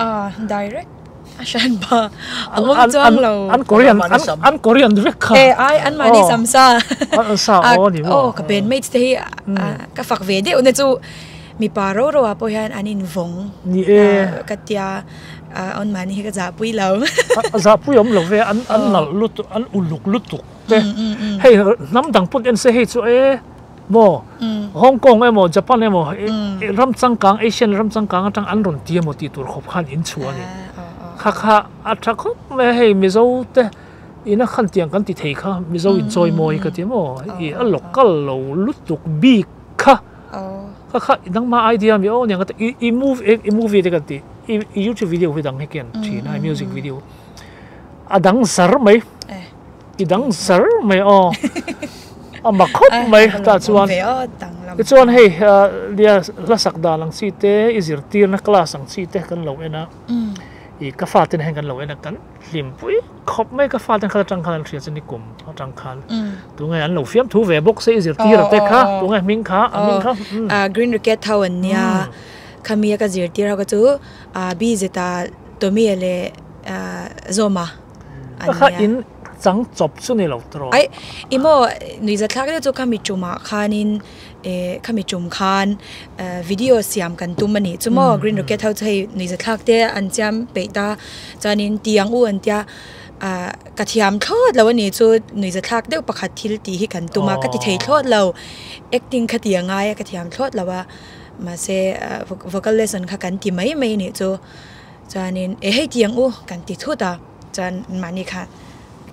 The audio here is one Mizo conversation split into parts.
A direct a hran pa a awm chuang lo. An Korean an Korean vek kha. E ai an mahni sam sa. An sa aw ni maw. Aw ka bandmates te hi ka fak ve deuh na chu mipa ro ro ah pawh hian an in vawng. Ni e. Ka tia an mahni hi ka zahpui lo. A zahpui awm lo ve an an nalh lutuk an uluk lutuk te. Hei hnam dang pawn en se hei chu e. Maw? Hong Kong emaw Japan emaw ram changkang Asian ram changkang atang an rawn ti emaw tih tur khawp khan in chhuah a ni. Kha kha a tha khawp mai a hei Mizo te ina khan tiang kan ti thei kha Mizo in chawi mawi ka ti maw i a local lo lutuk bik kha kha kha nangma idea mi aw nia i i i movie te kan ti i youtube video hi dang hi ken thin a music video a dang zar mai. I dang zar mai aw. A mak khawp mai tah chuan. Tichuan hei nia hla sak dan ang chi te i zirtirna class ang chi te kan lo en a. I ka fa ten hian kan lo en a kan hlimpui khawp mai ka fa ten kha atang khan an hria chu ni kum atang khan. Tunge an lo fiam thu ve bawk se i zirtir a te kha tunge hming kha a hming kha. Green Rocket ho an nia khami a ka zirtir ho kha chu B zeta Tommy leh Zawma. Ka kha in chang chawp chu ni lo tawh. Aih, i maw nuihza thlak deuh chu khami tumah khanin eh khami tum khan video siam kan tum a nih chu maw green rocket ho chu hei nuihza thlak te an chiam peih ta chuanin ti ang u an tia ah ka thiam thlawt lo a nih chu nuihza thlak deuh pakhat thil tih hi kan tum a ka ti thei thlawt lo acting kha ti a ngai a ka thiam thlawt lo a mahse vocal lesson kha kan ti mai mai a nih chu. Chuanin e hei ti ang u kan ti thut a, chuan mahni kha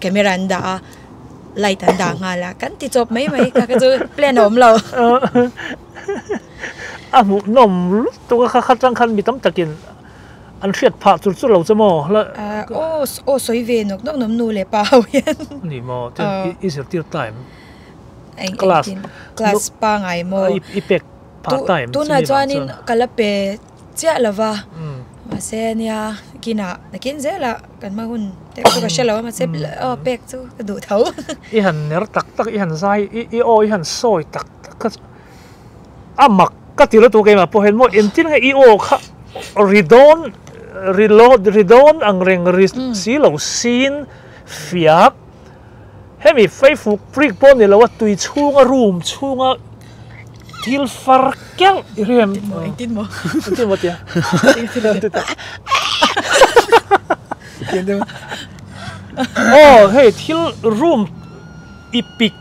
camera an dah a, light an dah nghal a, kan ti chawp mai mai kha kha chu plan a awm lo. A hmuhnawm lutuk a kha kha tang khan mi tam takin an hriat phah chur chur lo che maw? Aw aw sawi ve nawk nawk nawm nu leh pa ho hian. Ni maw tin i zirtir time class class pangai maw? I pek phah time tunah chuanin ka la pe chiah lo va mahse nia kinah nakin zelah kan hma hun te chu ka hre lo a mahse aw pek chu ka duh tho. I han ner tak tak i han zai i i aw i han sawi tak tak kha chu a mak ka ti lutuk keimah pawh hian maw engtin nge i aw kha ri dawn ri lo ri dawn ang reng ri si lo sin fiak Hemi feifuk prik pawh ni lo a tui chhunga room chhunga thil far keuh i rem. Engtin maw? Engtin maw tia? Aw hei thil room i pik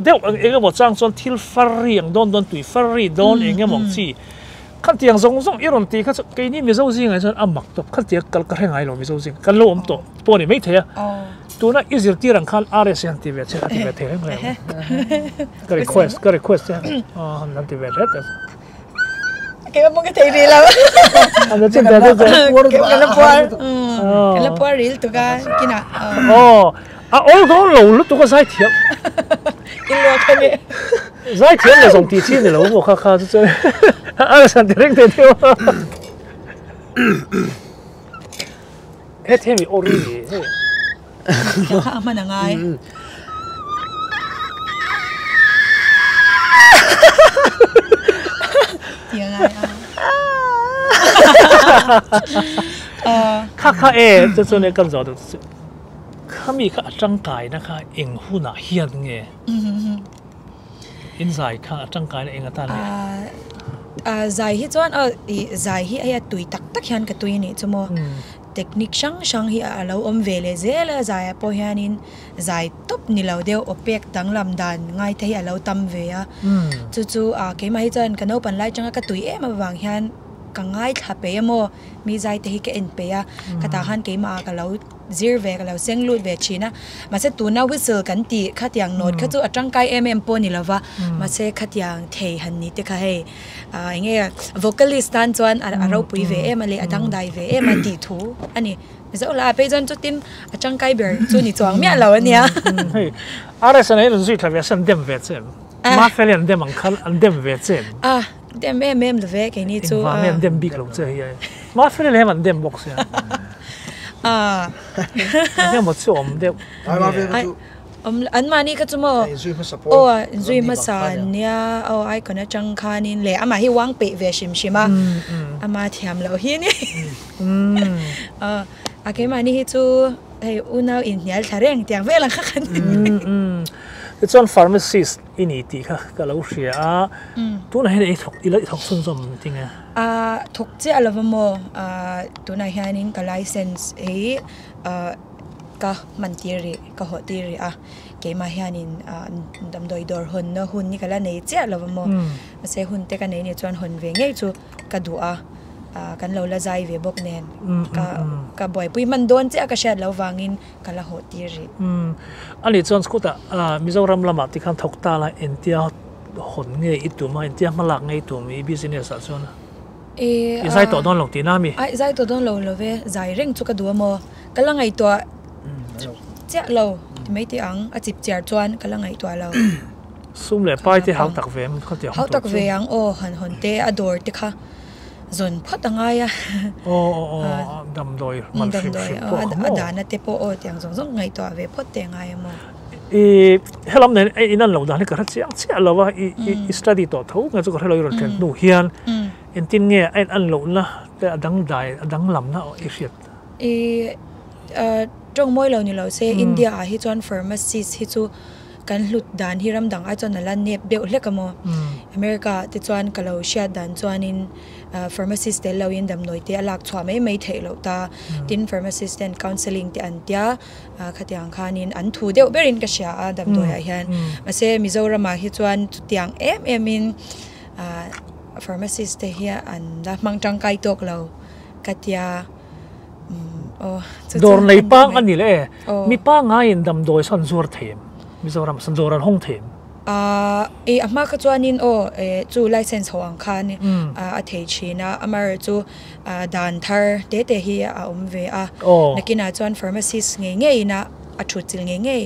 deuh ang eng emaw chang chuan thil far ri ang dawn dawn tui far ri dawn eng emaw ang chi khatiang zawng zawng i rawn tih kha chu keini Mizo zingah chuan a mak tawp khatiang kal ka hre ngai lo Mizo zing kan lo awm tawh pawh a ni maithei a. Tuna i zirtir ang khan RS hi han ti ve che a ti ve thei reng reng. Ka request ka request che han han ti ve hret a. Keimah pawh ka thei rih lo. An la chin ta chu. Ka la puar. Ka la puar ril tuk a kinah. Aw a awl dawn lo lutuk a zai thiam. I luak a ni. Zai thiam leh zawng tih chi ni lo maw kha kha chu chuan RS han ti reng thei theuh a. He themi aw ri ni hei. Tiang kha a hman a ngai. Ti a ngai a. Kha kha e chu chuan e kan zawh duh chu khami kha a tangkaina kha eng hunah hian nge in zai kha a tangkaina eng atan nge? Zai hi chuan ih zai hi hei a tui tak tak hian ka tui a nih chu maw. Technique hrang hrang hi a lo awm ve leh zel a, zaiah pawh hianin zai tawp ni lo deuh aw pek danglam dan ngai te hi a lo tam ve a. Chu chu keimah hi chuan ka naupan lai atanga ka tui em avang hian ka ngaithla peih a maw, mi zai te hi ka en peih a, ka tah khan keimah ah ka lo zir ve ka lo seng lut ve thin a. Mahse tuna whistle kan tih khatiang note kha chu a tangkai em em pawh ni lova, mahse khatiang thei han ni te kha hei ah eng nge vocalist tan chuan a ropui ve em a leh a dangdai ve em a tih thu a ni. Mizo hla ah phei chuan chutin a tangkai ber chu ni chuang miah lo a nia. Hei RS an rawn zui thla ve a se an dem ve che em? Mafeli an dem ang khan an dem ve che em? A dem em em lo ve keini chu. Engvang nge an dem bik lo che hi ai? Mafeli leh an dem bawk sia. A Eng emaw chu awm deuh. Ai Mafeli chu. Awm an mahni kha chu maw aw inzui hmasa an nia aw icon atang khanin leh amah hi uang peih ve hrim hrim a ama thiam loh hi a ni aw a keimahni hi chu hei unau inhnial thla reng tiang vel ang kha kan ni. Tichuan pharmacist i ni tih kha ka lo hria a tunah hian i thawk i la thawk chhunzawm tinge? Thawk chiah lo va maw tunah hianin ka license hi ka hman tir rih ka hawh tir rih a keimah hianin damdawi dawr hawnna hun hi ka la nei chiah lo va maw mahse hun te ka nei nih chuan hawn ve ngei chu ka duh a kan lo la zai ve bawk nen ka ka buaipui hman dawn chiah ka hriat loh vangin ka la hawh tir rih. Ani chuan khutah Mizoram lamah tikhan thawk ta la entia hawn nge i tum a entia hmalak nge i tum i business ah chuan? I zai tawh dawn lo tihna a mi? Aih zai tawh dawn lo lo ve, zai reng chu ka duh a maw? Ka la ngaihtuah chiah lo ti mai teh ang, a chip chiar chuan ka la ngaihtuah lo. Sum leh pai te hau tak ve ang kha ti ang tur chu. Hau tak ve ang aw, han hawn te a dawr te kha zawn phawt a ngai a. Aw aw aw damdawi man hrim hrim pawh kha maw? A dahna te pawh aw tiang zawng zawng ngaihtuah ve phawt teh a ngai a maw? I helam nen a in an lo dan hi ka hre chiang chiah lo a, i study tawh tho nge chu ka hre lo i rawn thlen hnu hian engtin nge a in an lohna te a dangdai a danglamna i hriat? I tawng mawi lo ni lo se India ah hi chuan pharmacist hi chu kan hlut dan hi ram dang ai chuan a la nep deuh hlek a maw? America ah te chuan ka lo hriat dan chuanin Pharmacist tel loin damdawi te a lak chhuah mai mai theih loh ta. Tin, pharmacist ten counselling te an tia, khatiang khanin an thu deuh berin ka hria a damdawiah hian. Mahse, Mizoramah hi chuan chutiang em emin pharmacist te hi an la hmang tangkai tawk lo ka tia. Aw, chu chu Dawr nei pang a ni leh e. Mi pangaiin damdawi sawn zuar thei em? Mizoram sawn dawr an hawng thei em? I a hma kha chuanin aw chu license ho ang khan a thei thin a, amaherawh chu dan thar te te hi a awm ve a, nakinah chuan pharmacist ngei ngeiin a a thut chilh ngei ngei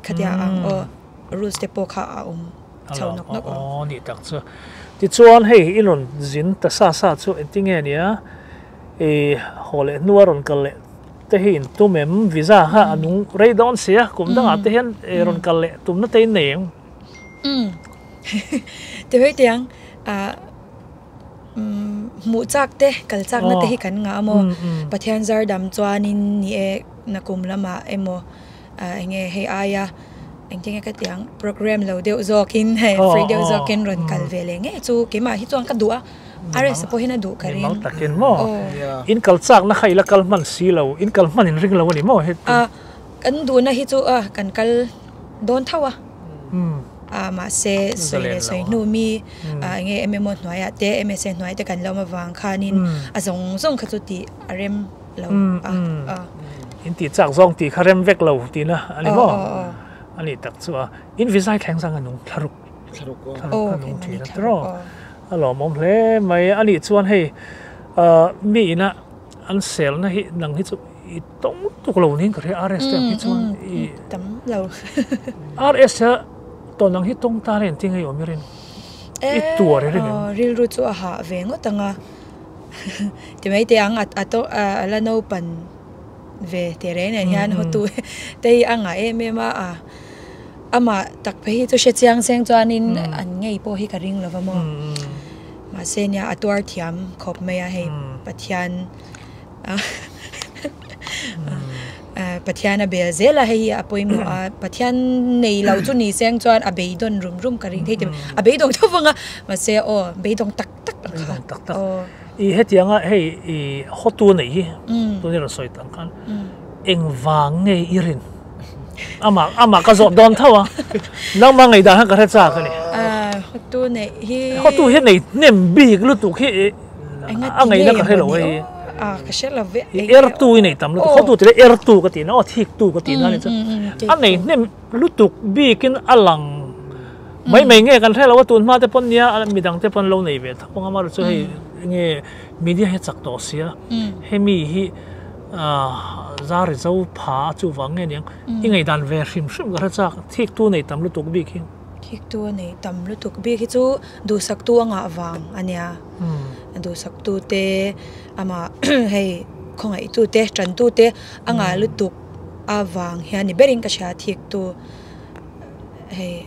khatia ang aw rules te pawh kha a awm chho nawk nawk aw. Aw ni tak chu. Tichuan hei i rawn zin ta sa sa chu engtinge nia i haw leh hnua rawn kal leh te hi in tum em? Visa kha a nung rei dawn si a, kum dangah te hian rawn kal leh tumna te in nei eng? Umm ti mai teh ang, ah hmuh chak te kal chakna te hi kan ngah a maw? Pathian zar dam chuanin ni e nakum lamah emaw eng nge hei aia engtin nge ka tih ang program lo deuh zawkin hei free deuh zawkin rawn kal ve leh ngei chu keimah hi chuan ka duh a. RS pawh hian a duh ka ring. Mimal takin maw? In kal chakna kha i la kal hman si lo, in kal hman in ring lo a ni maw heti? A, kan duhna hi chu a kan kal dawn tho a. A mahse sawi leh sawi hnu mi eng nge MMO hnuaiah te MSA hnuaiah te kan lo awm avang khanin a zawng zawng kha chu tih a rem lo a. In tih chak zawng tih kha rem vek lo tihna a ni maw? A nih tak chu a. In visa hi thleng zang a nung thlaruk. Thlaruk a nung thin a tiraw? A lawmawm hle mai. A nih chuan hei mi ina an selna hi nang hi chu i tawng tuk lo niin ka hria RS te ang hi chuan i tam lo. RS a tawn ang hi tawng ta le engtin nge i awm i rin? I tuar i ring em? Rilru chu a hah ve ngawt ang a. Ti mai teh ang a tawng a la naupan ve teh reng nen hian hotu te hi a ngah em em a. Amah tak phei hi chu hre chiang seng chuanin an ngei pawh hi ka ring lova maw. Mahse nia a tuar thiam khawp mai a hei Pathian Pathian a bel zel a hei hi a pawimawh a Pathian nei lo chu ni seng chuan a beidawn rum rum ka ring thei te a beidawng tho vang a mahse aw beidawng tak tak ang kha. Beidawng tak tak. I hetianga hei i hotu nei hi tun i rawn sawi tak ang khan engvang nge i rin? Amah amah ka zawh dawn tho a, nangmah ngaihdan kha ka hre chak a ni. Hotu neih hi. Hotu hi nei hnem bik lutuk hi a ngaihna ka hre lo hei. A ka hre lo ve. I ertu i nei tam lutuk, hotu tih leh ertu ka tihna aw thiktu ka tihna a ni chu. A nei hnem lutuk bikin a lang mai mai nge kan hre lo a tun hma te pawn nia midang te pawn lo nei ve tho ang amaherawhchu chu hei nge media hi a chak tawh sia hemi hi Zari zo pha a chuvang nge niang i ngaihdan ve hrim hrim ka hre chak thiktu nei tam lutuk bik hi. Thiktu a nei tam lutuk bik hi chu duhsaktu a ngah vang a nia. Duhsaktu te amah hei khawngaihtu te tantu te a ngah lutuk avang hian ni berin ka hria thiktu. Hei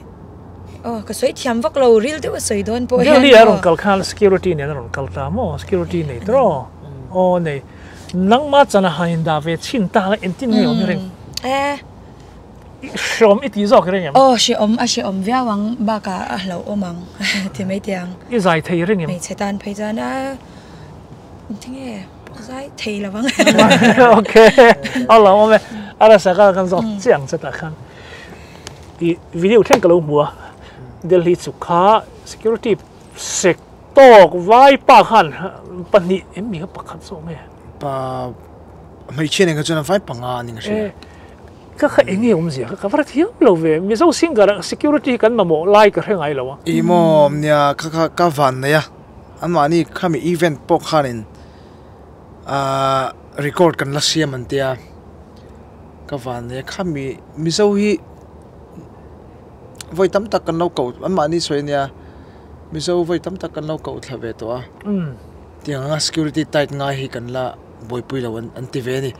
aw ka sawi thiam vak lo ril deuh a sawi dawn pawh hian Delhi a rawn kal khan security nen a rawn kal ta maw security nei tawh aw nei nangma chana han in dah ve chhin ta la engtin nge awm i ring eh hreawm i tih zawk i ring em aw hreawm a hreawm viau ang bakah a hlauhawm ang ti mai teh ang i zai thei ring em hmeichhe tan phei chuan a engtinge zai thei lo ang okay a hlauhawm e a rasa kha kan zawk chiang che tah khan. I video thleng ka lo hmu a, Delhi chuk kha security sek tawk vai pa khan pahnih em mi kha pakhat zawk nge? Pa hmeichhia nen kha chuan vai panga a ni ka hria. Ka kha eng nge awmzia kha ka va hrethiam lo ve, Mizo singer ah security hi kan mamawh lai ka hre ngai lo a. Ih maw nia kha kha ka van nei a, anmahni khami event pawh khanin ah record kan la siam an tia. Ka van nei a khami Mizo hi vawi tam tak kan lo koh an mahni sawi ania Mizo vawi tam tak kan lo koh thla ve tawh a tiang anga security tight ngai hi kan la buaipui lo an ti ve a ni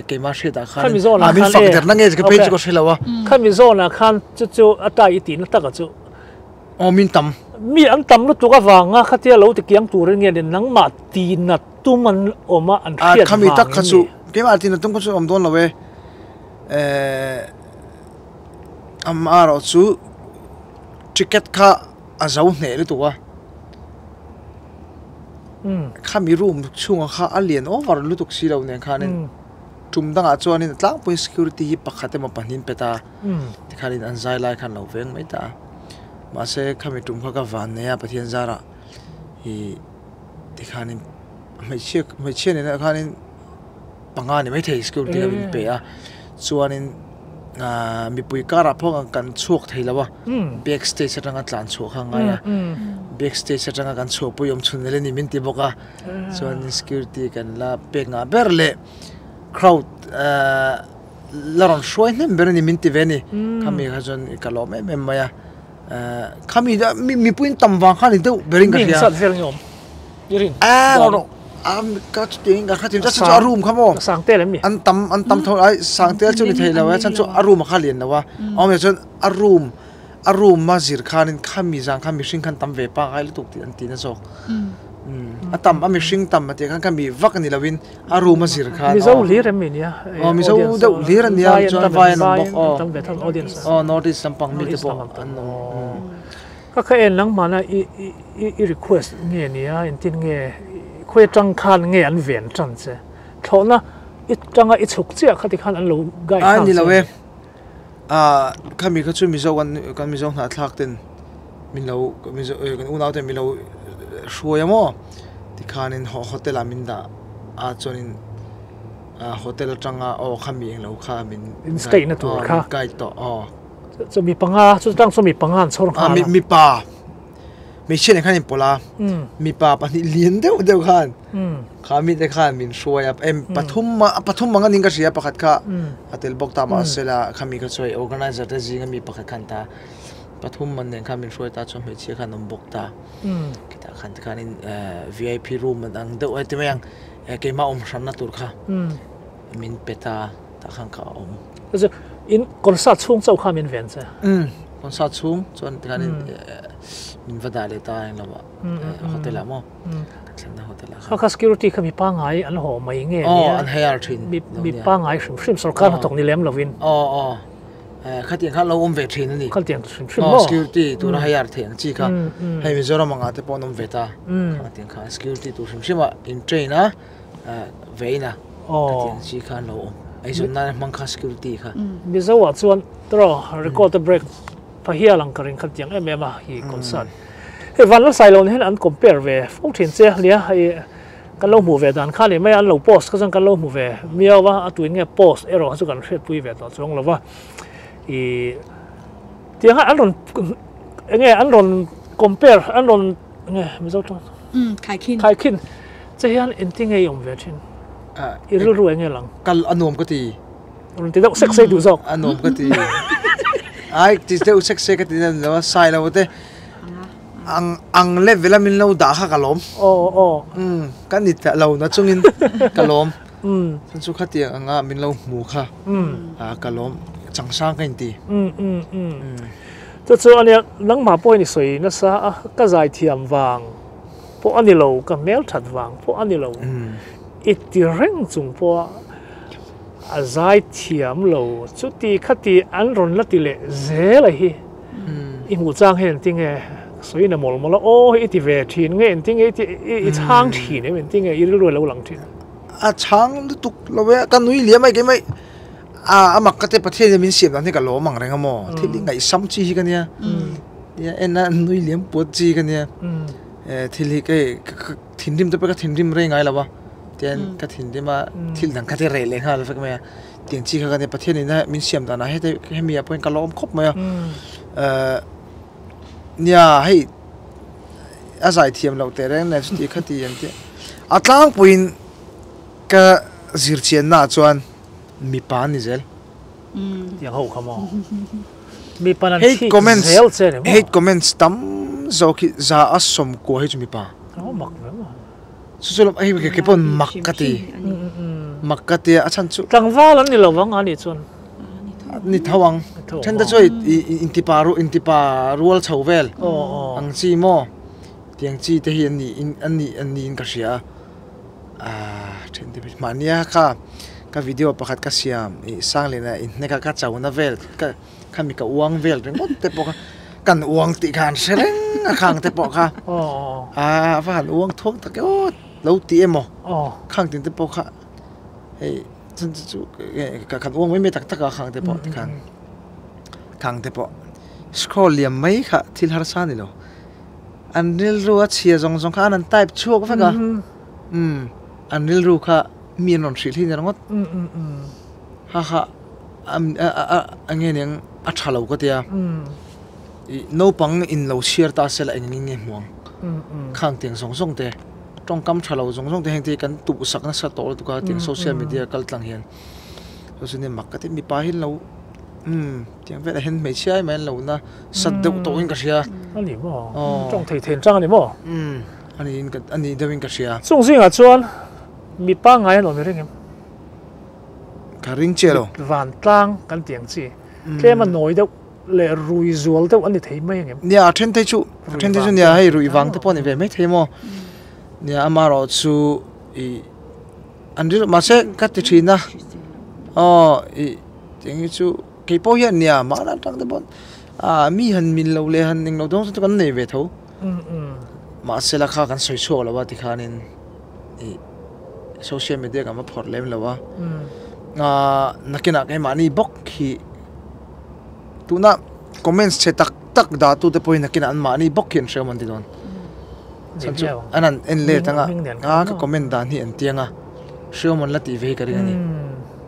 keimah hriat ah khan a min fak der na nge ka phei chu ka hre lo a khami zawn ah khan chu chu a tai i tihna tak ah chu aw min tam mi an tam lutuk avanga khatia lo ti kiang turin nge ni nangmah tinat Tum an awm a, an hriat vang Khami tak kha chu keimah tin a tum kha chu awm dawn lo e. Eh amaherawh chu ticket kha a zo hneh lutuk a. Khami room chhungah kha a lian over lutuk si lo nen khanin tum dangah chuanin a tlangpui security hi pakhat emaw pahnih an pe ta a. Tikhanin an zai lai khan lo veng mai ta a. Mahse khami tum kha ka van nei a Pathian zarah ih. Tikhanin hmeichhia hmeichhia nena khanin panga ni maithei security kha min pe a chuanin ahh mipui karah pawh kan chhuak thei lo a back stage atanga tlan chhuah kha a ngai a back stage atanga kan chhuah pawh i awm chhun vel a ni min ti bawk a chuanin security kan la pek ngah ber leh crowd ahh la rawn hruai hnem ber a ni min ti ve a ni khami kha chuan ka lawm em em mai a. Khami mipuiin tam vang khan ni deuh berin ka hria. Mi sat vel nge awm? I rin? A ro a ka chutiang in ka hre thei chu a room kha maw? Sang tel em ni? An tam an tam tho ai sang tel chu ni thei lo e chan chu a room a kha lian lo a. Awm chuan a room a room a zir khanin khami zan khan mihring khan tam ve pangai lutuk tih an ti na zawk. A tam a mihring tam a tih khan khami vak a ni lovin a room a zir khan Mizo hlir em mi nia aw Mizo deuh hlir a nia chuan vai an awm bawk aw tam ve thang audience aw North East lampang mi te pawh an awm ka kha en lang mana i i i request nge nia engtin nge khawi atang khan nge an ven tan che thlawhna i tanga i chhuk chiah kha tikhan an lo guide khan che ni lo e a khami kha chu Mizo kan kan Mizo hnahthlak ten min lo Mizo kan unau ten min lo hruai a maw tikhanin hotel ah min dah a chuanin hotel atanga aw khami englo kha min in stay na tur kha guide tawh aw chu mi panga chu tang chu mi panga an chhawr nghal a mipa hmeichhia nen khan in pawlh a mipa pahnih lian deuh deuh khan kha mi te khan min hruai a em pathum pathum ang anin ka hria pakhat kha a tel bawk ta mahse la khami kha chu hei organizer te zinga mi pakhat khan ta pathum man nen khan min hruai ta chuan hmeichhia khan awm bawk ta. Khitah khan tikhanin VIP room an ang deuh a ti mai ang keimah awm hranna tur kha min pe ta tah khan ka awm. Chu in concert chhung chauh kha min ven che? Concert chhung chuan tikhanin min va dah leh ta eng lo ah hotel ah maw ka thlenna hotel ah khan. Kha kha security kha mi pangngai an haw mai nge nia? Aw an hire thin. Mi pangngai hrim hrim sorkar hnathawk ni lem lovin. Aw aw. Khatiang kha lo awm ve thin a ni. Khatiang hrim hrim maw? Security tura hire theih ang chi kha. Hei Mizoram anga te pawh an awm ve ta. Khatiang kha security tur hrim hrim a in train a ve in a. Khatiang chi kha an lo awm. Eizawn nan hmang kha security kha. Mizo ah chuan tawh record a break pha hial ang ka ring khatiang em em a hi concert. Hei Vanlalsailoh hian an compare ve fo thin che nia hei Kan lo hmuh ve dan kha ni mai a, an lo post kha chuan kan lo hmu ve miau a, a tuin nge post erawh kha chu kan hriatpui ve tawh chuang lo va. Ih tiang a an rawn eng nge an rawn compare an rawn eng nge Mizo tawng Umm khaikhin. Khaikhin che hian engtin nge i awm ve thin? I rilru eng nge lang? Kal a nuam ka ti. Rawn ti deuh sek sei duh zawk. A nuam ka ti. Ai ti deuh sek sei ka ti na ni lo a, sai lo te. Ang ang level a min lo dah kha ka lawm. Aw aw. Umm ka ni ta lo na chungin ka lawm. Umm. Chuan chu khatiang anga min lo hmu kha. Umm. Ah ka lawm changsang ka inti. Umm umm umm. Chu chu ania nangmah pawh in i sawi nasa a, ka zai thiam vang pawh a ni lo, ka hmel that vang pawh a ni lo. I ti reng chung pawha a zai thiam lo chuti khati an rawn la ti leh zel a hi. I hmuh chang hian engtinge sawi na mawlh mawlh a, aw i ti ve thin nge engtinge i ti i chhang thin em engtinge i rilru a lo lang thin. A chhang lutuk lo e, ka nui liam mai keimah a a mak ka te Pathian hian min siam dan hi ka lawm ang reng a maw, thil hi ngaihsam chi hi ka nia, nia en a nui liam puat chi ka nia, thil hi kei thinrim te pawh ka thinrim rei ngai lo a, tian ka thinrim a thil dang kha te reh leh nghal vek mai a, tiang chi kha ka nia Pathian in a min siam dan ah hete hemi ah pawhin ka lawm khawp mai a, nia hei a zai thiam loh teh reng nen chuti kha ti an tih a tlangpuiin ka zir chianna ah chuan mipa an ni zel. Tiang ho kha maw? Mipa nan thik zel che ni maw? Hate comments tam zawk hi za a sawmkua hi chu mipa. Aw mak ve maw? Chu chu lam hei ke pawn mak ka ti. Mak ka ti a chhan chu. Tlangval an ni lo vang a nih chuan. Ni tho ang. Then te chu intipa ru intipa rual chho vel. Ang chi maw? Tiang chi te hi an ni an ni an niin ka hria a. Ah then te mahnia kha ka video pakhat ka siam ih Sangliana inhnek a ka chona vel ka khami ka uang vel ringawt te pawh kha kan uang tih kha an hre reng a khang te pawh kha ah va han uang thuak tak e aw lo ti emaw khang tin te pawh kha hei chhan chu chu kan uang mai mai tak tak a khang te pawh tikhan khang te pawh scroll liam mai kha thil harsa a ni lo. An rilru a chhia zawng zawng kha an han type chhuak vek a, umm an rilru kha mi an rawn hrilh hi ni ringawt. Ha ha a nge niang a tha lo ka tia, ih naupang in lo chhiar ta se la eng eng nge hmu ang, khang tiang zawng zawng te tawngkam tha lo zawng zawng te heng te hi kan tuhsak nasa tawh lutuk a tiang social media kal tlang hian, chu chu nia mak ka ti mipa hi an lo umm. Tiang velah hian hmeichhia em an lo na sat deuh tawh in ka hria. A ni maw? Tawng thei then chang a ni maw? Umm a ni in a ni deuh in ka hria. Chung zingah chuan mi pangngai an awm i ring em? Ka ring chiah lo. Vantlang kan tih ang chi tlem a nawi deuh leh rui zual deuh a ni thei mai ang em? Nia a then te chu a then te chu nia hei rui vang te pawh a ni ve mai thei maw? Nia amaherawhchu ih an rilru mahse ka ti thin a aw ih tiang hi chu. Kei pawh hian nia mahna atang te pawn ah mi han min lo leh han eng lo dawn chu kan nei ve tho. Mahse la kha kan sawi chhuak lo a tikhanin ih social media kan va phawrh lem lo a. Ah nakinah keimahni bawk hi tuna comments chhe tak tak dah tu te pawhin nakinah an mahni bawk hi an hre awm an ti dawn. Chhan chu an han en let ang a, a ka comment dan hi an tiang a hre awm an la tih ve hi ka ring a ni.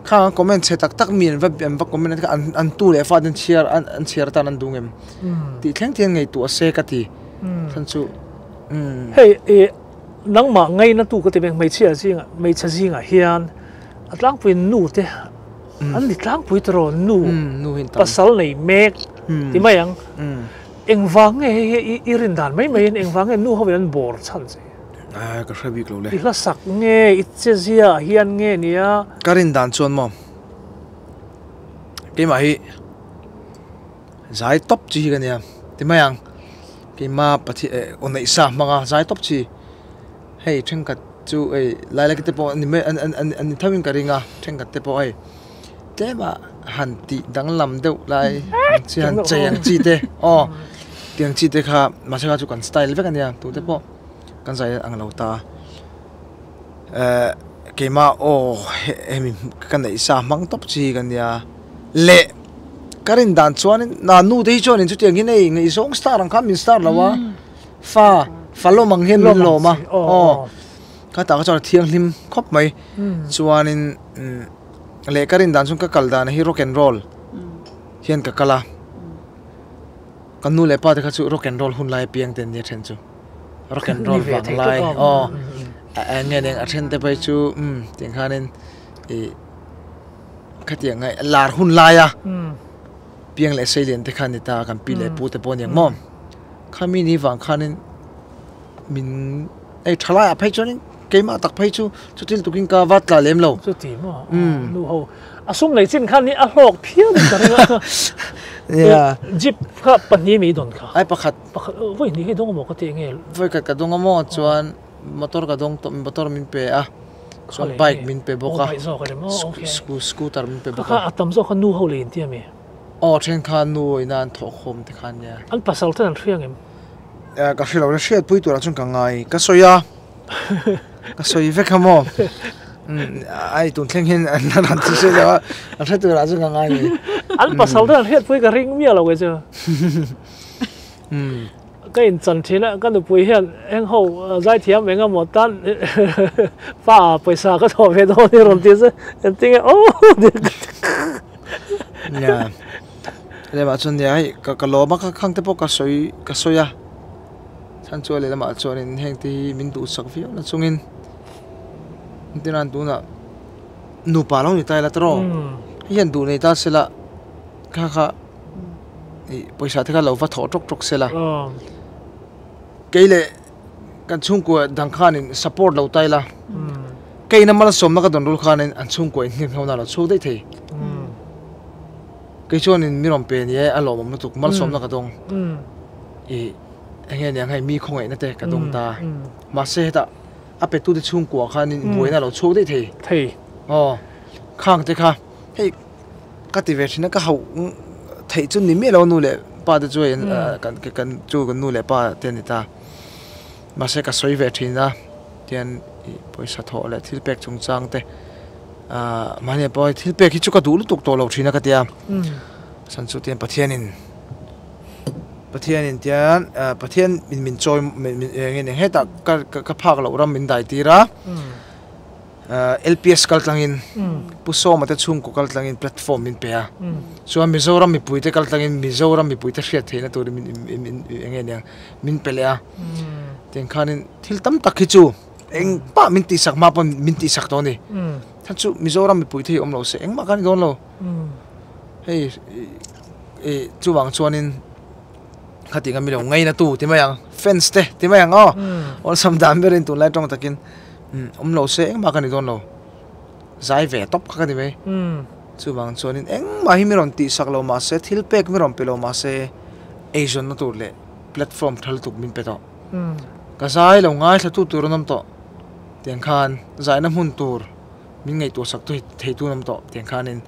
Khang comment chhe tak tak mi an va an va comment kha an an tu leh fa ten chhiar an an chhiar atan an duh ngem tih thleng te hian ngaihtuah se ka ti chhan chu umm. Hei i nangmah ngaina tu ka ti beng hmeichhia zingah hmeichhe zingah hian a tlangpui nu te an ni tlangpui tawh raw nu pasal nei mek ti mai ang engvang nge hei hi i rin dan mai mai in engvang nge nu ho in an bawr chhan che. Ah, ka hre bik lo le. I hla sak nge, i che zia ah hian nge nia? Ka rin dan chuan maw, keimah hi zai tawp chi hi ka nia, ti mai ang, keimah Pathian eh aw neih sa hmanga zai tawp chi, hei thenkhat chu hei lailak te pawh an ni mai an an an ni tho in ka ring a, thenkhat te pawh hei tlema han tih danglam deuh lai ang chi han chei ang chi te aw tiang chi te kha mahse kha chu kan style vek a nia tute pawh. Kan zai ang lo ta eh keimah aw hemi ka neih sa hmang tawp chi ka nia leh ka rin dan chuanin na nu te hi chuanin chutiang hi nei ngaihzawng star ang khan min star lo a fa fa lawm ang hian min lawm a aw ka tah kha chuan a thianghlim khawp mai chuanin leh ka rin dan chuan ka kal dan hi rock and roll hian ka kal a ka nu leh pa te kha chu rock and roll hun lai apiang te an nia then chu. Rock and roll vang lai aw a nge neng a then te phei chu um tiang khanin ih khatiang ngai lar hun lai a piang leh sei lian te khan ni ta kan pi leh pu te pawh aniang maw khami ni vang khanin min ei tha laiah phei chuanin keimah tak phei chu chutil tukin ka va tla lem lo chuti maw nu ho a sum nei chin khan ni a hlawk phian ka ring a. Yeah. Jeep kha pahnih mi dawn kha. Ai pakhat. Pakhat voi hnih hi dawng maw ka ti nge. Voi khat ka dawng a maw chuan motor ka dawng tawh motor min pe a. Chuan bike min pe bawk a. Bike zawk a ni maw okay. Scooter min pe bawk a. Kha a tam zawk kha nu ho lei in ti a mi. Aw then kha nu ina an thawh khawm te khan nia. An pasal ten an hria ngem? Ka hre lo le hriat pui turah chuan ka ngai ka sawi a. Ka sawi vek a maw. Ai tun thleng hian an la rawn ti hre lo a. An hre turah chuan ka ngai ni. An pasal ten an hriat pui ka ring miah lo kei chu. Ka in chan thin a ka nupui hian eng ho zaithiam eng emaw tan pa pawisa ka thawh ve dawn hi rawn ti se engtin nge aw Nia lemah chuan nia hei ka ka lawm a ka khang te pawh ka sawi ka sawi a chhan chu a lehlamah chuanin heng te hi min duhsak viau na chungin engtin tunah nupa lo ni ta ila tawh hei hian duh nei ta sela kha kha ih pawisa te kha lo va thawh tawk tawk sela kei leh kan chhungkua dang khanin support lo ta ila kei ina malsawmna ka dawn rul khanin an chhungkua in hnim hlona lo chhuak daih thei kei chuanin mi rawn pe ni e a lawmawm lutuk malsawmna ka dawng ih eng nge niang hei mi khawngaihna te ka dawng ta mahse hetah a petu te chhungkua khanin buaina lo chhuak daih thei thei aw khang te kha hei ka ti ve thin a ka hauh theih chu ni miah lo nu leh pa te chu hei kan kan chu kan nu leh pa te a ni ta mahse ka sawi ve thin a tian ih pawisa thawh leh thil pek chungchang te ah mahni pawh hei thil pek hi chu ka duh lutuk tawh lo thin a ka tia chhan chu tian Pathianin Pathianin tian ah Pathian min min chawi min min eng nge hetah ka ka phak loh ram min dai tir a. LPS kal tlangin Pu Sawma te chhungkaw kal tlangin platform min pe a. Chuan Mizoram mipui te kal tlangin Mizoram mipui te hriat theihna turin min eng nge niang min pe leh a. Tiang khanin thil tam tak hi chu eng pah min tihsak hma pawn min tihsak tawh a ni. Kha chu Mizoram mipui te hi awm lo se engmah kha a ni dawn lo. Hei chuvang chuanin khating a mi lo ngaina tu ti mai ang fans te ti mai ang aw. Awlsam dan berin tunlai tawng takin. Awm lo se engmah ka ni dawn lo. Zai ve tawp kha ka ni mai. Chuvang chuanin engmah hi mi rawn tihsak lo mahse thil pek mi rawn pe lo mahse eizawnna tur leh platform tha lutuk min pe tawh. Ka zai lo ngaithla tu tur an awm tawh. Tiang khan zaina hmun tur min ngaihtuah sak tu thei tu an awm tawh. Tiang khanin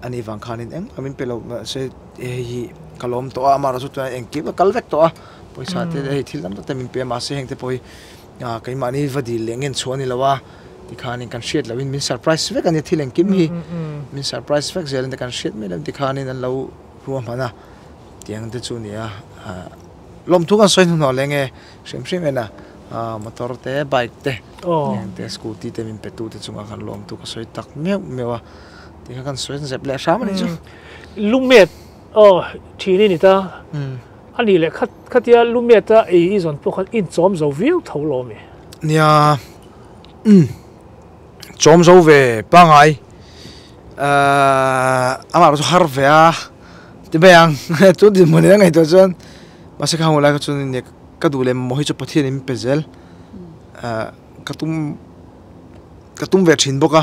ani vang khanin engmah min pe lo mahse hei hi ka lawm tawh a amaherawhchu tunah engkim a kal vek tawh a. Pawisa te hei thil tam tak te min pe a mahse heng te pawh hi Keimahni va dil leh ngen chhuah a ni lo a, tikhanin kan hriat lohin min surprise vek a nia thil engkim hi min surprise vek zel a nia kan hriat mai lo tikhanin an lo ruahman a tiang te chu a ni a, lawmthu kan sawi hnuhnawh leh nge hrim hrim en a motor te bike te heng te scooty te min pe tu te chungah khan lawmthu ka sawi tak meuh meuh a tikhan kan sawi zep leh hram a nih chu. Lumet aw thin i ni ta. A nih leh khat khatia lumet a ei i zawn pawh khan in chawm zo viau tho lo ami? Nia, umm chawm zo ve pangai amah chu har ve a ti mai ang chu dinhmun in a ngaihtuah chuan mahse kha hmu lai kha chuan nia ka duh leh mamawh hi chu Pathian in min pe zel ka tum ka tum ve thin bawk a.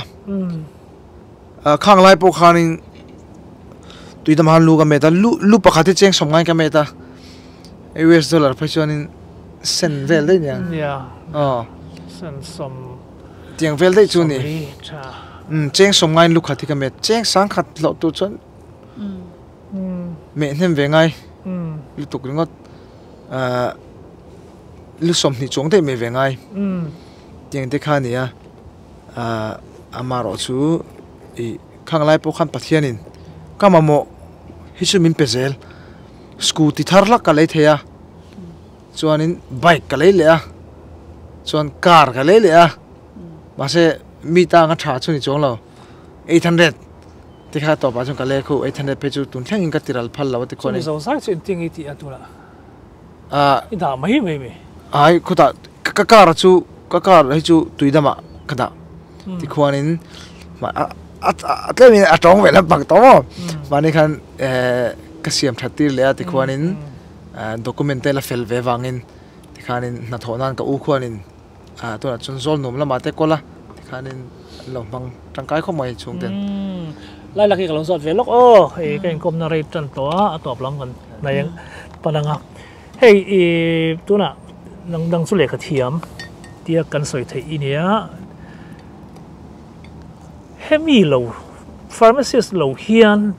Khang lai pawh khanin tui dam han lu ka met a lu lu pakhat hi cheng sawm ngai ka met a US dollar phei chuanin sen vel daih nia nia aw sen sawm tiang vel daih chu ni um cheng sawm ngai lu khat hi ka met cheng sang khat hlawh tur chuan meh hnem ve ngai lutuk ringawt lu sawmhnih chuang daih meh ve ngai tiang te kha a ni a. Amaherawh chu ih khang lai pawh khan Pathianin ka mamawh hi chu min pe zel scooty thar hlak ka lei thei a chuanin bike ka lei leh a chuan car ka lei leh a mahse mi tanga tha chu ni chuang lo 800 te kha tawpah chuan ka lei khu 800 phei chu tun thlengin ka tiral phal lo a ti khawn in. Chumi zo zai chu engtin nge i tih a tunah? I dah mai mai mai. Ai khutah ka car chu ka car hei chu tui damah ka dah tikhuanin a tlemin a tawng ve lampang tawh maw mahni khan ka siam that tir leh a tikhuanin document te la fel ve vangin tikhanin hnathawh nan ka u khuanin tunah chuan zawl nuam lamah te kawl a tikhanin an lo hmang tangkai khawp mai chhungten. Lai lak hi ka lo zawt ve lawk aw, hei ka inkawmna rei tan tawh a, a tawp lam kan hnai ang pan ang a. Hei i tunah dang dang chu lehkha thiam tia kan sawi theih i nia. Hemi lo pharmacist lo hian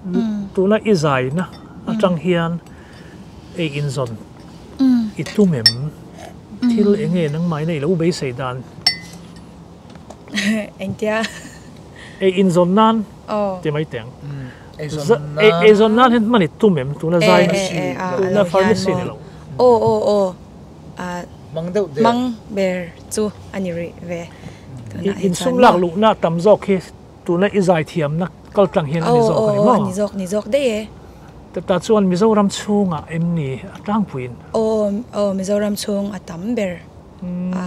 tuna i zaina atang hian ei inzawn i tum em? Thil eng nge nangmah ina i lo beisei dan? Engtia? Ei inzawn nan ti mai teh ang. Ei zawn nan hian hman i tum em? Tuna zai tuna pharmacy ni lo. Aw aw aw. Mang deuh der. Mang ber chu a ni rih ve. Insum lak luhna tam zawk hi tuna i zai thiamna kal tlang hian a ni zawk a ni maw? Aw aw a ni zawk ni zawk daih e. Tah chuan Mizoram chhungah em ni a tlangpuiin? Aw aw Mizoram chhung a tam ber a.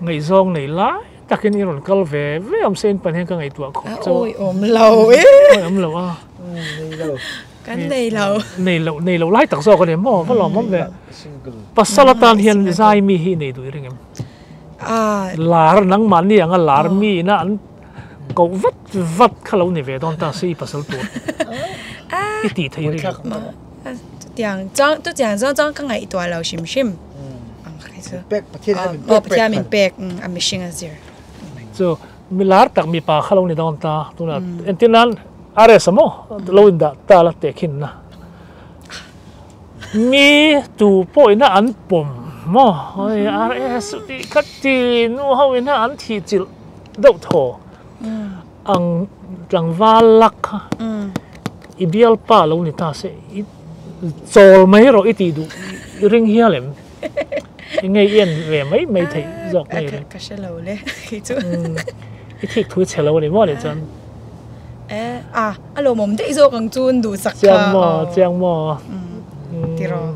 Ngaihzawng nei lai takin i rawn kal ve ve awm se in pan hian ka ngaihtuah khawp chauh a. Awi awm lo e. Awi awm lo a. Nei lo. Kan nei lo. Nei lo nei lo lai tak zawk a ni maw va lawm awm ve. Pasal atan hian zai mi hi nei duh i ring em? Lar nangmahni anga lar mi ina an koh vat vat kha lo ni ve dawn ta se i pasal tur i tih theih i ring em? Chutiang chuan chutiang zawng chuan ka ngaihtuah lo hrim hrim. Pek Pathian hian min pek Pathian min pek a mihring a zir. Chu milar tak mipa kha lo ni dawn ta tuna entir nan RS a maw lo in dah ta la tehkhin na mi tu pawh ina an pawm maw hei RS chu tih kha ti nu ho ina an thih chilh deuh thaw ang tlangval lak kha i bialpa lo ni ta se i chawl mai rawh i tih duh i ring hial em? Enge i en ve mai mai theih zawk mai ring? Ka hre lo le kei chu. I thik thu i chhe lo a ni maw leh chuan? E a a lawmawm daih zawk ang chu an duhsak kha. Chiang maw chiang maw. Tiraw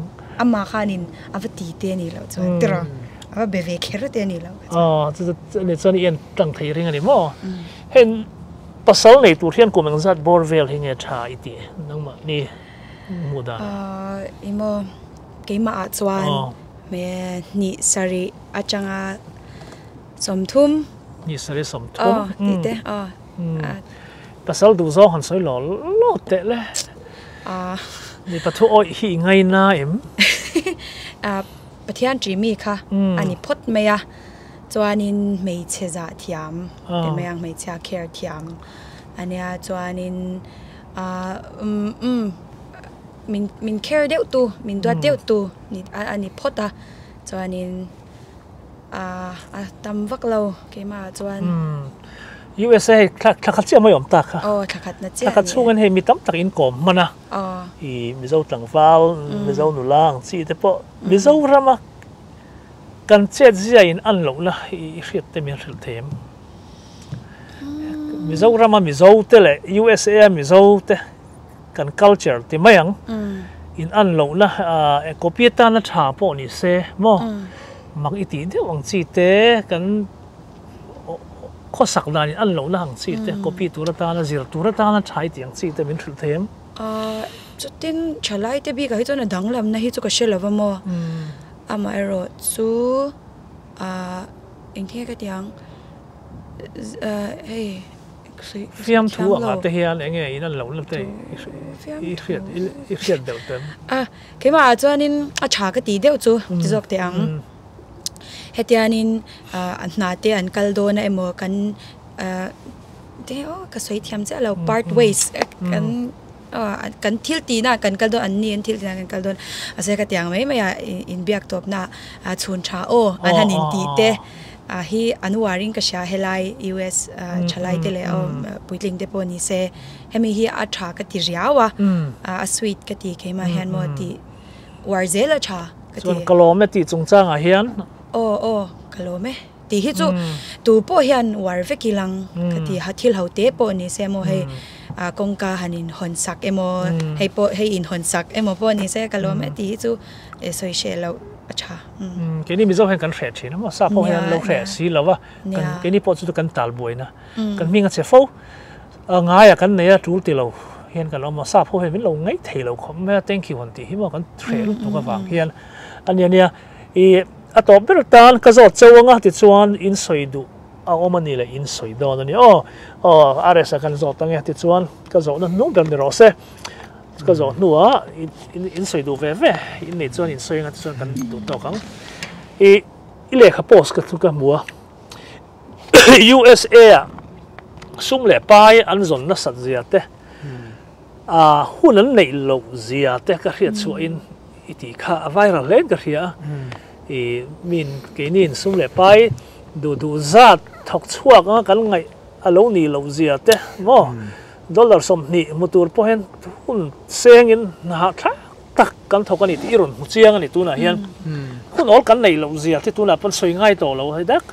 amah khanin a va ti te a nih loh chuan tiraw a va be ve kher te a nih loh chuan. Aw chu chu ni chuan i en tlang thei ring a ni maw? Hei pasal nei tur hian kum engzat bawr vel hi nge tha i tih nangmah ni hmuh dan? Ih maw keimah ah chuan hme hnih sarih atanga 30. Hnih sarih 30. Aw tih te aw. Pasal duh zawng han sawi law law teh le. Mi pathu awih hi i ngaina em? Pathian ṭi mi kha a ni phawt mai a. Chuanin hmeichhe zah thiam ti mai ang hmeichhia care thiam a nia chuanin ah umm umm min min care deuh tu min duat deuh tu ni a ni phawt a chuanin ah a tam vak lo keimah ah chuan. USA hei thla thla khat chiah mai awm ta kha. Aw thla khat na chiah thla khat chhungin hei mi tam tak in kawm hman a. Aw. I Mizo tlangval Mizo nula ang chi te pawh Mizorama Kan chet zia in an lohna i hriat te min hrilh thei em? Mizorama Mizo te leh USA a Mizo te kan culture ti mai ang in an lohna copy atana tha pawh ni se maw mak i tih deuh ang chi te kan khawsak dan in an lohna ang chi te copy tur atana zir tur atana tha i tih ang chi te min hrilh thei em? Chutin thalai te bikah hi chuan a danglamna hi chu ka hre lova maw? Amaherawh chu ah engthing ka ti ang hei Fiam thu angah te hian eng nge in an lo na te i hriat i hriat deuh tem. A keimah ah chuanin a tha ka ti deuh chu ti zawk teh ang. Hetianin ah hna te an kal dawn a emaw kan ah te aw ka sawi thiam chiah lo part ways kan Kan thil tihna kan kal dawn, an ni an thil tihna kan kal dawn. Mahse ka tiang mai mai a inbiak tawpna chhun tha aw an han intih te hi an uarin ka hria helai US thalai te leh puitling te pawh ni se hemi hi a tha ka ti riau a, a sweet ka ti keimah hian maw tih uar zel a tha ka ti. Chuan ka lawm e tih chungchangah hian. Aw aw ka lawm e. Tih hi chu tu pawh hian uar vek ilang ka ti ha thil ho te pawh ni se maw hei kawngka han in hawn sak emaw hei pawh hei in hawn sak emaw pawh ni se ka lawm e tih hi chu sawi hreh loh a tha. Keini Mizo hian kan hreh thin a maw sap ho hian an lo hreh si lo a keini pawh chu kan tal buaina kan hming a che fo ngaia kan nei a tul ti lo hian kan awm a sap ho hian min lo ngaih thei lo khawp mai a thank you han tih hi maw kan hreh lutuk avang hian a nia nia i A tawp ber tan ka zawt chauh anga tichuan in sawi duh a awm a ni leh in sawi dawn a ni. Aw aw RS a kan zawh ta nge tichuan ka zawhna hnung ber ni rawh se. Ka zawh hnuah in in sawi duh ve ve in nei chuan in sawi anga tichuan kan duh tawk ang. I i lehkha post ka chu ka hmu a USA ah sum leh pai an zawn nasat zia te a hun an neih loh zia te ka hriat chhuahin i tih kha a viral hle in ka hria a. I min keini sum leh pai duh duh zat thawk chhuak anga kan ngaih a lo nih loh zia te maw dollar 20 hmu tur pawh hian hun sengin hna thlak tak kan thawk a ni tih i rawn hmu chiang a ni tunah hian hun awl kan neih loh zia te tunah pawn sawi ngai tawh lo hei dak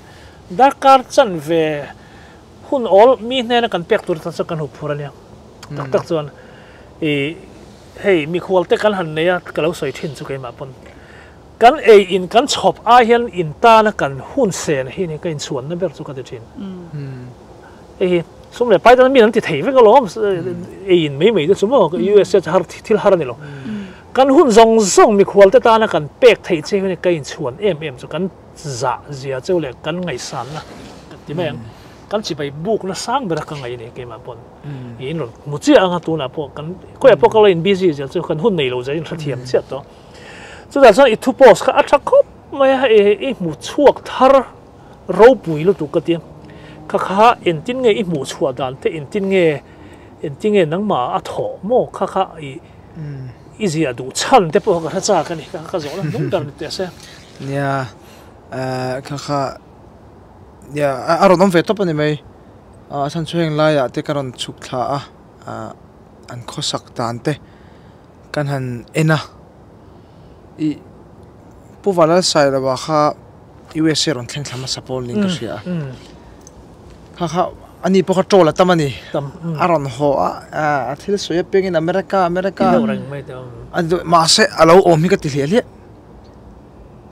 darkar chan ve hun awl mi hnena kan pek tur tan chu kan hup phur a nia tak tak chuan i hei mikhual te kan han nei a ka lo sawi thin chu keimah pawn kan ei in kan chhawp ai hian in tana kan hun sen hi ni ka inchhuanna ber chu ka ti thin. Hei hi sum leh pai tan mi an ti thei vek alawm ei in mai mai te chu maw USA chu har thil har a ni lo. Kan hun zawng zawng mikhual te tana kan pek theih che hi ka inchhuan em em chu kan zah zia cheu leh kan ngaihsanna ti mai ang. Kan chibai bukna sang bera ka ngaih a ni keimah pawn. In rawn hmu chiah anga tunah pawh kan khawiah pawh ka lo in busy zia chu kan hun nei lo zia in hrethiam chiah tawh. Chutah chuan i thu post kha a tha khawp mai a, i hmu chhuak thar ropui lutuk ka ti a. Kha kha engtin nge i hmuh chhuah dan te engtin nge engtin nge nangmah a thawh maw kha kha i i ziah duh chhan te pawh ka hre chak a ni. Kha kha zawhna hnung ber ni teh se. Nia kha kha nia a rawn awm ve tawp a ni mai. A chhan chu heng laiah te ka rawn chhuk thla a an khawsak dan te. Kan han en a, i Pu Valal Sailova kha USA rawn thleng thla hmasa pawl niin ka hria a. Kha kha ani pawh kha troll a tam a ni. A rawn haw a, a thil sawi apiangin America, America mahse a lo awm hi ka ti hliah hliah.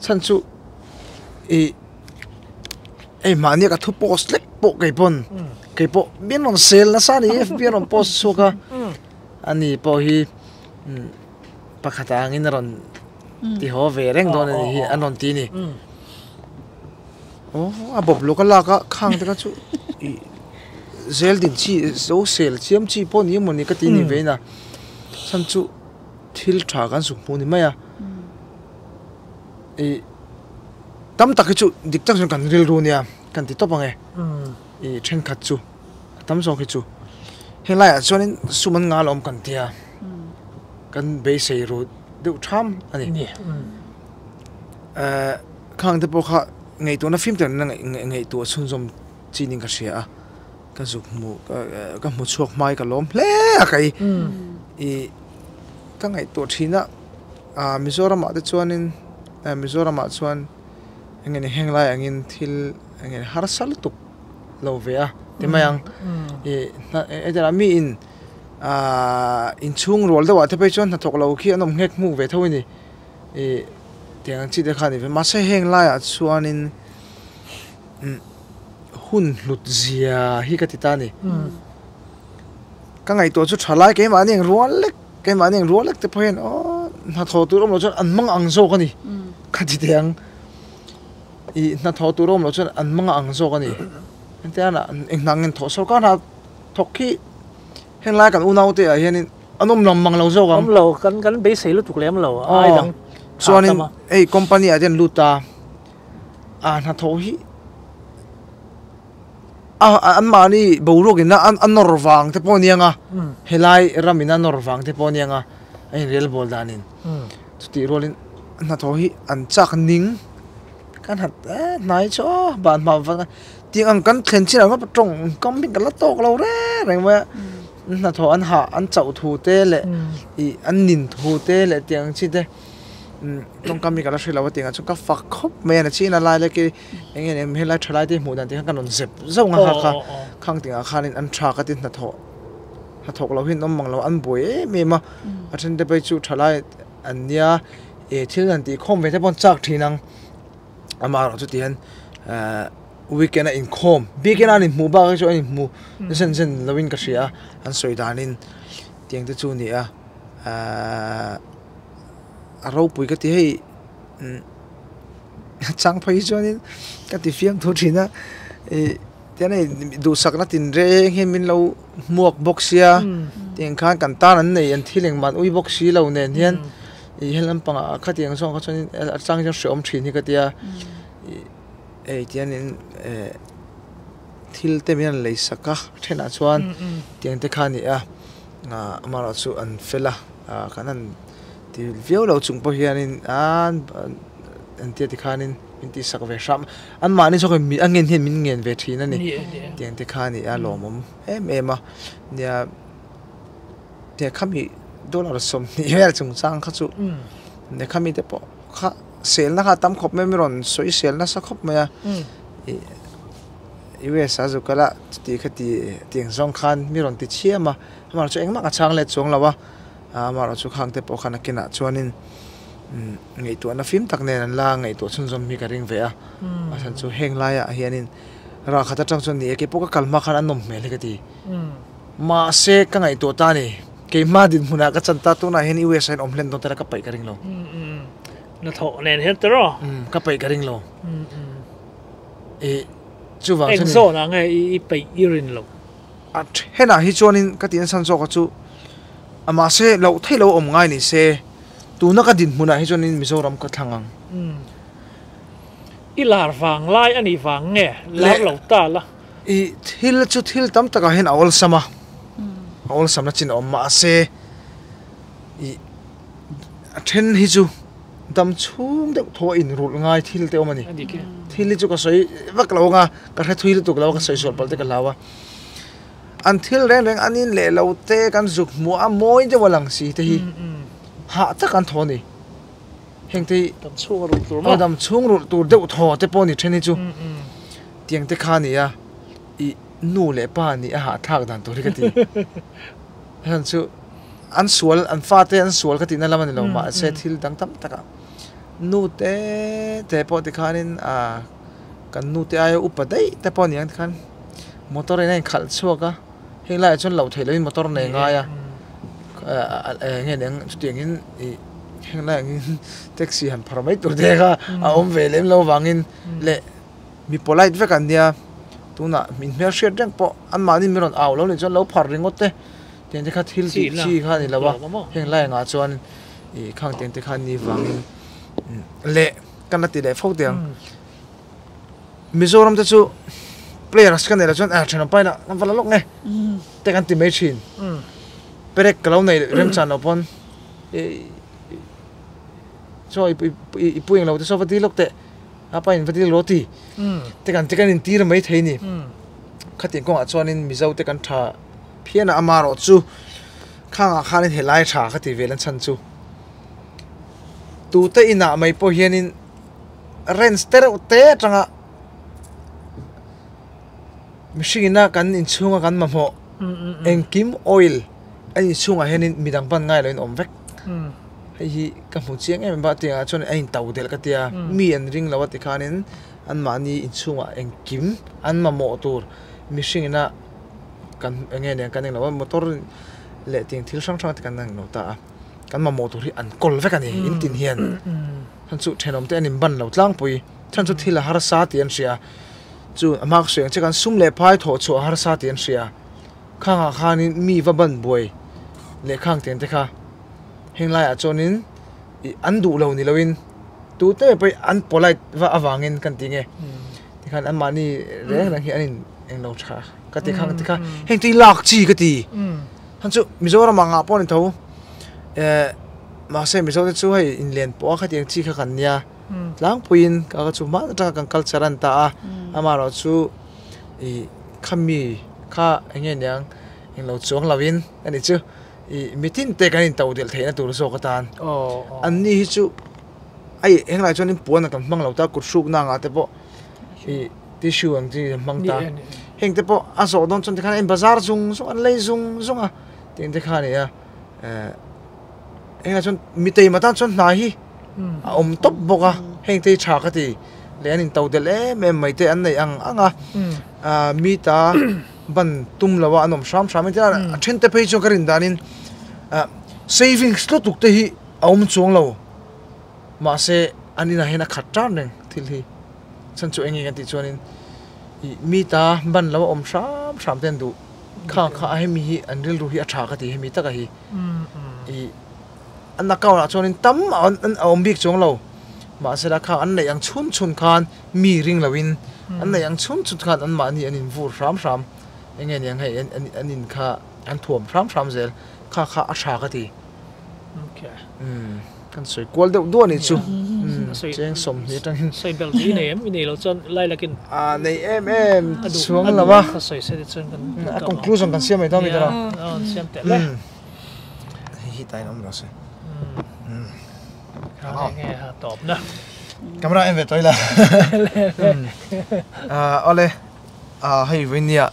Chhan chu i hei mahni a ka thu post lek pawh kei pawn kei pawh min rawn sel nasa a ni FB a rawn post chhuak a. Ani pawh hi pakhat angin a rawn ti haw ve reng dawn a ni hi an rawn ti a ni. Aw a bawp lawk a lak a khang te kha chu ih zel din chi zo sel chiam chi pawh ni emaw ni ka ti ni ve in a chhan chu thil tha kan suk hmuh ni mai a ih tam tak hi chu dik tak chuan kan rilru nia kan ti tawp ang e ih thenkhat chu. A tam zawk hi chu helaiah chuanin sum an ngal awm kan tia kan beisei ru deuh tham a ni. Eh khang te pawh kha ngaihtuahna fim tak nena ngaihtuah chhunzawm chin in ka hria a ka zuk hmu ka hmu chhuak hmai ka lawm hle a kei ih ka ngaihtuah thin a ah Mizoramah te chuanin Mizoramah chuan eng nge ni heng lai angin thil eng nge harsa lutuk. lo ve a ti mai ang ih hetiang mi in ahh inchhung rual deuh ah te phei chuan hnathawk lo khi an awm nghek hmuk ve tho a ni ih tiang ang chi te kha a ni ve mahse heng laiah chuanin umm hun hlut zia hi ka ti ta a ni ka ngaihtuah chu tha lai keimahni ang rual lek keimahni ang rual lek te pawh hian aw hnathawh tur awm loh chuan an hmang ang zawk a ni ka ti teh ang. Ih hnathawh tur awm loh chuan an hmang ang zawk a ni. Hetiang ah eng hna ngen thawh sawrkar hna thawk khi henglai kan unau te ah hianin an awm lang mang lo zawk ang. Awm lo, kan kan beisei lutuk lem lo a ai dang Chuanin hei company ah te an lut a, a hnathawh hi a anmahni boruak in a a nawr vang te pawh a ni ang a, helai ram in a nawr vang te pawh a ni ang a, a inrelbawl danin. Chutih rualin hnathawh hi an chak ning kan hat hnai chu aw ban hma vang a tiang ang kan thlen chin ang tawng kam hi ka la tawk lo reng reng mai a hnathawh an hah an chauh thu te leh ih an nin thu te leh tiang ang chi te tawngkam hi ka la hre lo a tiang ah chuan ka fak khawp mai a nachin a lai lek hi eng nge ni helai tha lai te hmuh dan te khan ka rawn zep zauh ang a kha kha khang tiang ah khanin an tha ka ti hnathawh. Hnathawk lo hian an awm mang lo, an buai em em a, a then te phei chu thalai an nia eh thil han tih khawm ve te pawh an chak thin ang, amaherawh chu tihian eh weekend a inkhawm weekend a an inhmuh bak hi chu an inhmu zen zen lo in ka hria a, an sawi danin tiang te chu a ni a, eh a ropui ka ti hei umm chang phei chuanin ka ti fiamthu thin a ih. Tian hei duhsakna tin reng hian min lo hmuak bawk sia tiang khan kan tan an nei an thil engmah an ui bawk si lo nen hian ih he lampangah khatiang zawng kha chuan a chang hian hrehawm thin hi ka tia ih hei tianin eh thil te min han lei sak a thenah chuan tiang te kha a ni a amaherawh chu an fel a kan han ti viau lo chung pawh hianin an an tia tikhanin min tih sak ve hram an mahni zawk in a ngen hian min ngen ve thin a ni tiang te kha a ni a lawmawm em em a nia tia khami dollar 20 vel chungchang kha chu nia khami te pawh kha selna kha a tam khawp mai a mi rawn sawi sel nasa khawp mai a ih US a zu kal a chuti kha ti tiang zawng khan mi rawn ti chhiam a amaherawhchu engmah ka chhang let chuang lo a amaherawhchu khang te pawh khan a kinah chuanin. Ngaihtuahna fim tak nen an la ngaihtuah chhunzawm hi ka ring ve a, a chhan chu heng laiah hianin rah khat atang chuan ni e keipawh ka kal hma khan a nawm hmel hi ka ti. Mahse ka ngaihtuah ta a ni, keimah dinhmunah ka chan ta tunah hian US ah hian awm hlen dawn tela ka paih ka ring lo. Hnathawh nen hian tawh rawh. Ka paih ka ring lo. Ih chuvang chuan. Eng zawnah nge i paih i rin lo? A thenah hi chuanin ka tih nasa zawk a chu mahse loh theih lo awm ngai ni se tuna ka dinhmunah hi chuanin Mizoram ka thlang ang. I lar vang lai a nih vang nge lar lo ta la? I thil chu thil tam takah hian a awlsam a, a awlsamna chin a awm mahse i a then hi chu dam chhung deuh thaw a inrulh ngai thil te awm a ni. Thil hi chu ka sawi vak lo anga ka hre thui lutuk lo a ka sawi sual palh te ka hlau a. An thil reng reng an in leh lo te kan zuk hmuh a mawi deuh a lang si te hi hah tak an thaw a ni. Heng te hi dam chhung a rulh tur maw? Dam chhung rulh tur deuh thaw te pawh a ni then hi chu tiang te kha a ni a i nu leh pa nih a hahthlak dan tur hi ka ti. Heng chu an sual an fate an sual ka tihna lam a ni lo mahse thil dang tam takah nu te te pawh tikhanin ah kan nu te aia upa daih te pawh a ni ang tikhan motor in a inkhalh chhuak a heng laiah chuan loh theih lohin motor nei ngai a eng nge niang chutiangin ih heng laiah hian taxi han phar mai tur te kha a awm ve lem lo avangin leh Mi polite vek an nia, tunah min hmelhriat reng pawh anmahni min rawn au lo nih chuan lo phar ringawt te, tiang te kha thil tih chi kha a ni lo a, heng lai angah chuan ih khang tiang te kha an ni vangin leh kan la ti leh fo teh ang. Mizoram te chu players ka neih loh chuan thenawm paina kan va la lawk nge te kan ti mai thin, perek ka lo nei remchan loh pawn ih chaw i pu englo te saw va dil lawk teh. A pa in va dil rawh ti. Te kan te kan in tir mai thei ni. Khatiang kawngah chuanin Mizo te kan tha phian a, amaherawh chu khangah khanin helai tha ka ti vel an chhan chu. Tute inah mai pawh hianin rents te reuh te atanga mihring ina kan inchhunga kan mamawh engkim oil a inchhungah hianin midang pan ngai loin awm vek. Hei hi ka hmu chiang em em a, tiangah chuan a intau delh ka tia, mi an ring lo a ti khanin anmahni inchhungah engkim an mamawh tur mihring ina kan eng nge nen kan englo a, motor leh tiang thil hrang hrang te kan englo ta a, kan mamawh tur hi an kawl vek a ni in tin hian chhan chu thenawm te an inban lo tlangpui, chhan chu thil a harsa tih an hria, chu a hma ka sawi ang che khan sum leh phai thawh chhuah a harsa tih an hria, khangah khanin mi va ban buai leh khang tiang te kha. Heng laiah chuanin ih an duh lo ni loin tute pawh hi an polite va avangin kan ti nge tikhan anmahni reng reng hi an in englo tha ka ti khang tikha heng chu i lak chi ka ti han chu Mizoram ah ngah pawh a ni tho eh mahse Mizo te chu hei inlen pawh a khatiang chi kha kan nia tlangpuiin ka ka chu hma atanga kan culture a ni ta a amaherawh chu ih khami kha eng nge niang englo chuang loin a ni chu. Ih mitin te kan intoh delh theihna tur zawk atan an ni hi chu ai henglai chuan in puan ah kan hmang lo ta kut hrukna angah te pawh ih tissue ang chi an hmang ta heng te pawh a zawh dawn chuan tikhan en bazar zung zung an lei zung zung a tiang te kha a ni a eh henglai chuan mi teima tan chuan hna hi a awm tawp bawk a heng te hi tha ka ti leh an intoh delh em em mai te an neih ang ang a ah mi ta. Ban tum lo a an awm hram hram in a then te phei chuan ka rin danin ah savings lutuk te hi a awm chuang lo mahse an inah hian a khat tan reng thil hi chhan chu eng nge kan tih chuanin I mi ta ban lo a awm hram hram te an duh. Kha kha a hemi hi an rilru hi a tha ka ti hemi taka hi. I an account ah chuanin tam a awm bik chuang lo. Mahsela kha an neih ang chhun chhun khan mi ring loin an neih ang chhun chhun khan anmahni an invur hram hram. Enge niang hei an in kha an thuam hram hram zel. Kha kha a tha ka ti. Okay. Kan sawi kual deuh duah anih chu. Cheng 20 atangin. Sawi bel hi i nei em? I nei lo chuan lai lakin. A nei em em chuang lo a. Ka sawi se te chuan kan. A conclusion kan siam mai dawn mi tara. Yeah, an siam teh le. Hei hi tain awm lo se. Kha nge ha tawp na. Camera en ve tawh ila. Awle hei vawinia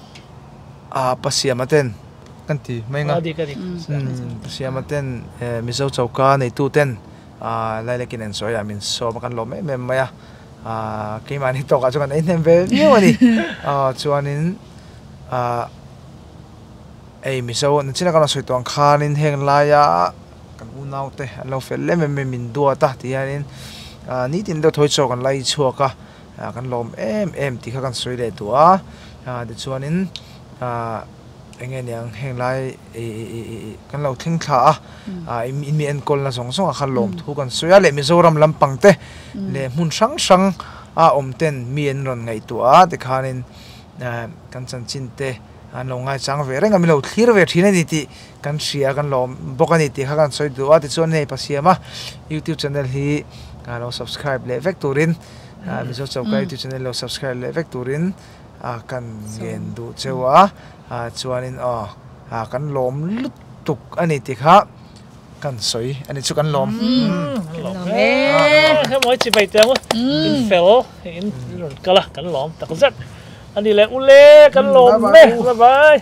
Pasiama ten kan ti mai nga. Pasiama ten Mizo choka neitu ten Lailakin an sawi a min sawm a kan lawm em em mai a. Keimahni tawkah chuan kan ei hnem ve viau a ni. Chuanin hei Mizo nachina kan rawn sawi tawh ang khanin heng laia kan unaute an lo fel em em min duat a ti hianin nitin deuh thawi chaw kan la chhuak a. Kan lawm em em tih kha kan sawi leh duh a, tichuanin eng nge niang heng lai kan lo thleng thla a, in mi enkawlna zawng zawng ah khan lawm thu kan sawi a leh Mizoram lampang te leh hmun hrang hrang a awm ten mi an rawn ngaihtuah a tikhanin kan chanchin te an lo ngaichang ve reng a, min lo thlir ve thin a ni tih kan hria kan lawm bawk a ni tih kha kan sawi duh a, tichuan hei Pasiama YouTube channel hi lo subscribe leh vek turin. Mizo Choka YouTube channel lo subscribe leh vek turin kan ngen duh cheu a, chuanin aw kan lawm lutuk a ni tih kha kan sawi a ni chu kan lawm. Lawm e. He mawi chi bai teng in fel in rawn kal a kan lawm tak zet a ni le ule kan lawm e bye bye.